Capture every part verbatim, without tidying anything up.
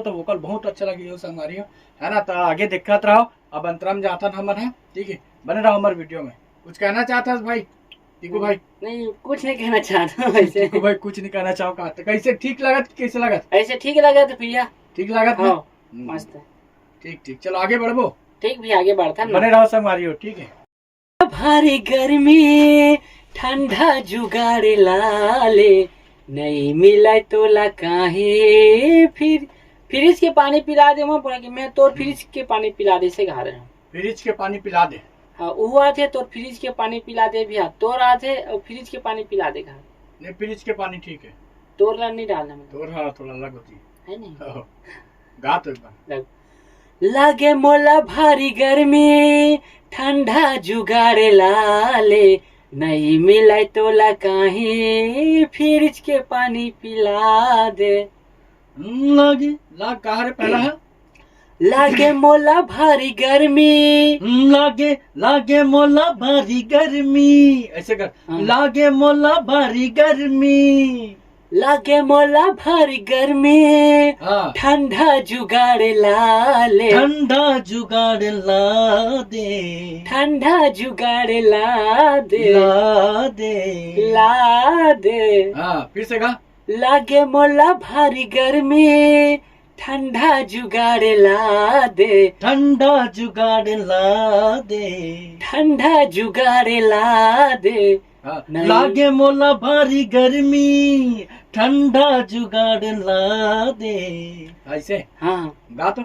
तो वोकल बहुत अच्छा लगे हो संगवारी हो, है ना? तो आगे देखत रहो। अब अंतरा में जाथन हमन ह, ठीक है, बने रहो हमारे वीडियो में। कुछ कहना चाहता है भाई, टीकू भाई? नहीं, कुछ नहीं कहना चाहता हूँ वैसे। टीकू भाई कुछ नहीं कहना चाहो का? तो कैसे, ठीक लगत कि कैसे लगत? ऐसे ठीक लगत भैया। ठीक लगत ना? हाँ, हम्म। मस्त है। ठीक, ठीक, चलो आगे बढ़बो। ठीक भी, आगे बढ़ता ना। बने रहो संगवारी हो, ठीक है। भारी गर्मी, ठंडा जुगाड़ ला ले, नहीं मिला तोला काहे। फिर फ्रिज के पानी पिला दे, मैं बोला कि मैं तोर फ्रिज के पानी पिला दे से कहा रहे हूँ। फ्रिज के पानी पिला दे। हाँ, वो आथे तोर फ्रिज के पानी पिला दे भैया, तोर आथे और फ्रिज के पानी पिला दे कहा। नहीं, फ्रिज के पानी ठीक है। तोर ला नहीं डालना मैं। तोर हाँ, थोड़ा अलग होती है। है नहीं? हाँ। गा तो एक बार। लग। लागे मोला भारी गर्मी, ठंडा जुगाड़ ला ले, नहीं मिले तोला काहे, फ्रिज के पानी पिला दे। लागे, लाग कहा रे पहला है? लागे मोला भारी गर्मी। लागे, लागे मोला भारी गर्मी, ऐसे कर। हाँ। लागे मोला भारी गर्मी। लागे मोला भारी गर्मी। हाँ। ठंडा जुगाड़ ला ले। ठंडा जुगाड़ ला दे। ठंडा जुगाड़ ला दे। ला दे। ला दे। हाँ, फिर से गा। लागे मोला भारी गर्मी, ठंडा जुगाड़ ला दे। ठंडा जुगाड़ ला दे। ठंडा जुगाड़ ला दे। हाँ, नहीं। लागे मोला भारी गर्मी, ठंडा जुगाड़ ला दे। ऐसे? हाँ। गा तो।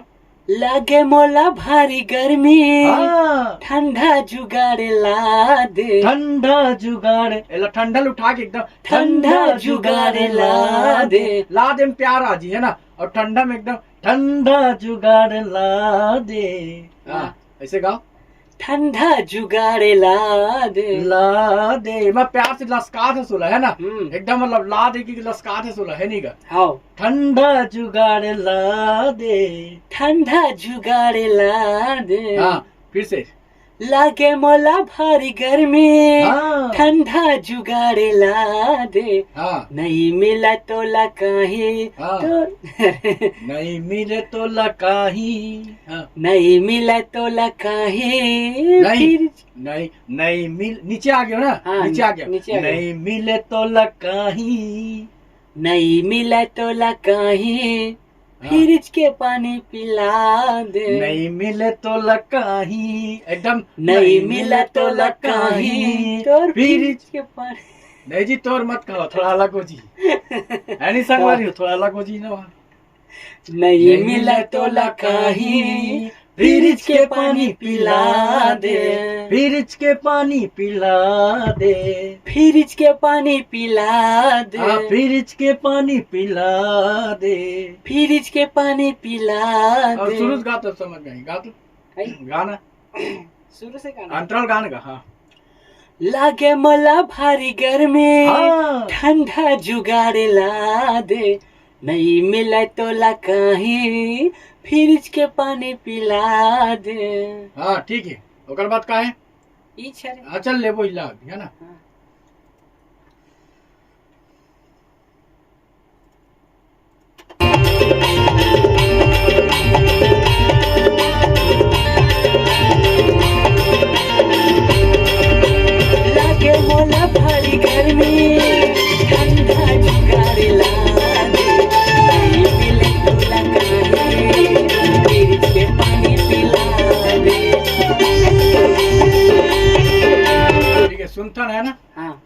लागे मोला भारी गर्मी, हाँ। ठंडा जुगाड़ ला दे। ठंडा जुगाड़, एला ठंडा ल उठा के एकदम ठंडा जुगाड़ ला दे। ला दे में प्यार आ जी, है ना? और ठंडा में एकदम ठंडा जुगाड़ ला दे। हाँ, हाँ। ऐसे गाओ। ठंडा जुगाड़ ला दे। ला दे, मैं प्यार से लसका दे सुला, है ना? हम्म। एकदम मतलब ला दे कि लसका दे सुला, है नहीं का? हाँ। ठंडा जुगाड़ ला दे। ठंडा जुगाड़ ला दे। हाँ, फिर से। लागे मोला भारी गर्मी, हाँ। ठंडा जुगाड़ ला दे। हाँ। नहीं मिला तोला काहे, हाँ। तो नहीं मिले तोला काहे, हाँ। नहीं मिला तोला काहे, नहीं, फिर नहीं, नहीं मिल, नीचे आ गया ना, हाँ, नीचे आ गया। नीचे आ गया। नहीं मिले तोला काहे। नहीं मिले तोला काहे, हाँ। फ्रिज के पानी पिला दे। नहीं मिले तोला काहे, एकदम नहीं मिले तोला काहे, तोर फ्रिज फ्रिज के पानी। नहीं जी, तोर मत कहो, थोड़ा अलग हो जी। है नहीं संगवारी हो, थोड़ा अलग हो जी ना वहाँ। नहीं मिले तोला काहे, फ्रिज के पानी पिला दे। फ्रिज के पानी पिला दे। फ्रिज के पानी पिला दे। हाँ, फ्रिज के पानी पिला दे। फ्रिज के पानी पिला दे। और शुरू से गा तो समझ में आई, गा तो। है? गाना। शुरू से गाना। अंतराल गाने का, हाँ। लागे मोला भारी गर्मी, हाँ। ठंडा जुगाड़ ला दे। नहीं मिले तोला काहे, फ्रिज के पानी पिला दे। हाँ, ठीक है। ओकर बाद का है? ई छे रे। हाँ, चल लेबो इला अभी, है ना? हाँ। लागे मोला भारी गर्मी, ठंडा जुगाड़ ला दे। नहीं मिले तोला काहे, फ्रिज के पानी पिला दे। ठीक है, सुनता है ना? हाँ।